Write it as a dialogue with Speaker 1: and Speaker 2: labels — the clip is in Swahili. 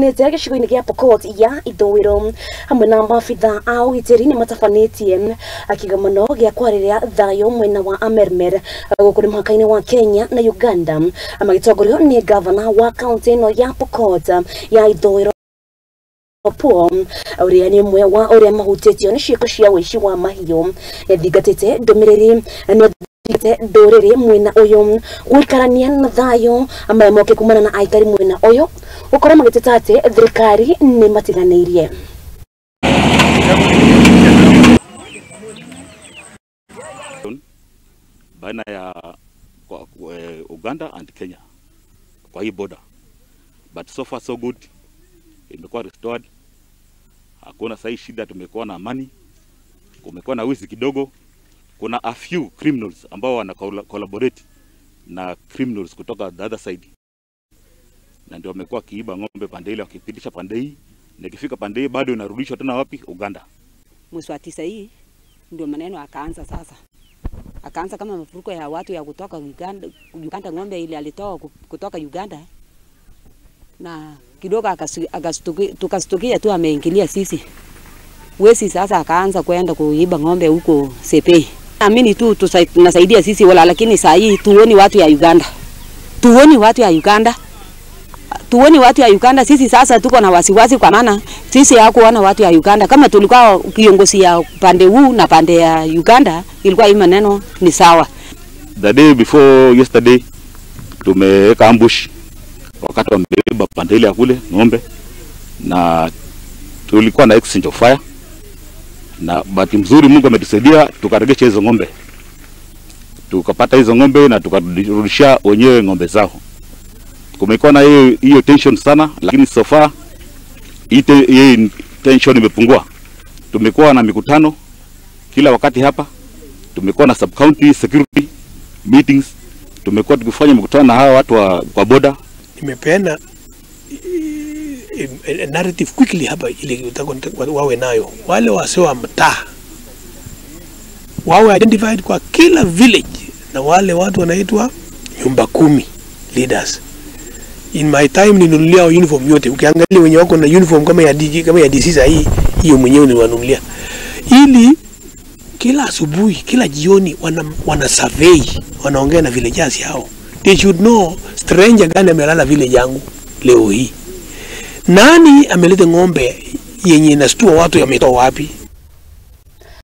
Speaker 1: Nete gĩcigo-inĩ gĩa Pokot ya ithũĩro hamwe na maabitha a ũgitĩri nĩ matabanĩtie kĩgomano gĩa kwarĩrĩria thayũ mwena wa Amermer gũkũ nĩ mũhaka-inĩ wa Kenya na Uganda, magĩtongorio nĩ gavana wa kaunti ĩno ya Pokot ya ithũĩro Paul ũrĩa nĩ ũmwe wa ũrĩa mahutĩtio nĩ ciĩko cia ũici wa mahiũ. Nĩathingatĩte ndũmĩrĩri nĩathingate ndũrĩrĩ mwena ũyũ gũikarania na thayũ marĩa moke kumana na aikari mwena ũyũ gũkorwo magĩteta atĩ thirikari nĩ matiganĩirie.
Speaker 2: Baina ya Uganda and Kenya kwa hii border, but so far so good, imekuwa restored. Hakuna sahi shida, tumekuwa na amani. Kumekuwa na wizi kidogo, kuna a few criminals ambao wana collaborate na criminals kutoka the other side, na ndio wamekuwa kiiba ng'ombe pande ile, wakipitisha pande hii, na ikifika pande hii bado inarudishwa tena wapi? Uganda.
Speaker 3: Mwezi wa 9 hii ndio maneno akaanza sasa. Akaanza kama mafuruko ya watu ya kutoka Uganda, Uganda ng'ombe ile alitoa kutoka Uganda, na kidogo tukastukia tu ameingilia sisi. Wesi sasa akaanza kwenda kuiba ng'ombe huko Sepei. Amini tu tunasaidia sisi wala, lakini saa hii tuoni watu ya Uganda. Tuoni watu ya Uganda. Tuoni watu ya Uganda. Sisi sasa tuko na wasiwasi kwa maana sisi hakuona watu ya Uganda. Kama tulikuwa kiongozi ya pande huu na pande ya Uganda, ilikuwa hii maneno ni sawa.
Speaker 2: The day before yesterday tumeweka ambush wakati wamebeba pande ile ya kule ng'ombe, na tulikuwa na exchange of fire, na bahati mzuri Mungu ametusaidia tukaregesha hizo ng'ombe, tukapata hizo ng'ombe na tukarudisha wenyewe ng'ombe zao. Kumekuwa na hiyo tension sana, lakini so far hii tension imepungua. Tumekuwa na mikutano kila wakati hapa, tumekuwa na sub county security meetings, tumekuwa tukifanya mikutano na hawa watu wa border.
Speaker 4: Nimepeana narrative quickly hapa ili wawe nayo wale wasio wa mtaa wawe identified kwa kila village, na wale watu wanaitwa nyumba 10 leaders. In my time ninunulia uniform yote. Ukiangalia wenye wako na uniform kama ya DG, kama ya DC sasa hii, hiyo mwenyewe niliwanunulia. Ili kila asubuhi, kila jioni wana survey, wanaongea na villagers yao. They should know stranger gani amelala village yangu leo hii. Nani ameleta ng'ombe yenye inastua watu yametoa wapi?